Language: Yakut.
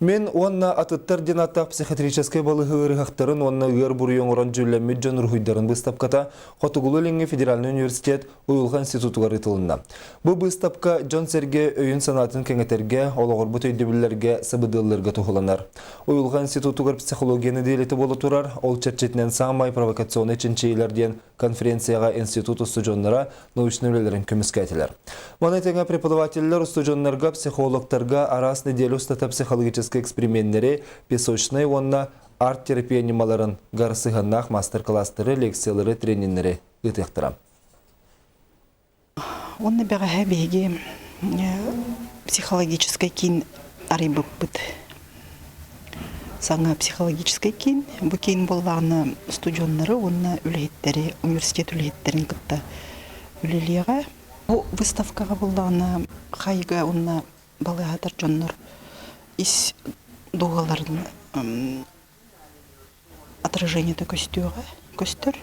Мин уонна атыттар диэн ааттаах психиатрическай балыыһа ыарыһахтарын уонна ыар буруйу оҥорон дьүүллэммит дьон уруһуйдарын быыстапката Хотугулуу-Илиҥҥи федеральнай университет Уйулҕа институтугар ыытылынна. Бу быыстапка дьон-сэргэ өйүн-санаатын кэҥэтэргэ, олоҕурбут өйдөбүллэргэ сабыдыаллыырга туһуланар. Уйулҕа институтугар психология нэдиэлэтэ буола турар, ол чэрчитинэн саамай провокационнай чинчийиилэр диэн конференцияҕа институт устудьуоннара научнай үлэлэрин көмүскээтилэр. Маны тэҥэ преподавателлэр устудьуоннарга, психологтарга араас нэдиэлэ устата психологическай эксперименнэри, песочнай уонна арт-терапия ньымаларын гар сыһыаннаах маастар-кылаастары, лекциялары, трениннэри ыытыахтара. Уонна бэҕэһээ биһиги психологическай киин арыйбыппыт. Саҥа психологическай киин. Бу киин буоллаҕына студеннары уонна үлэһиттэри, университет үлэһиттэрин кытта үлэлиэҕэ. Бу выставкаҕа буоллаҕына хайга уонна балыыһатар дьоннор ис дууһаларын отражениета көстүөҕэ, көстөр.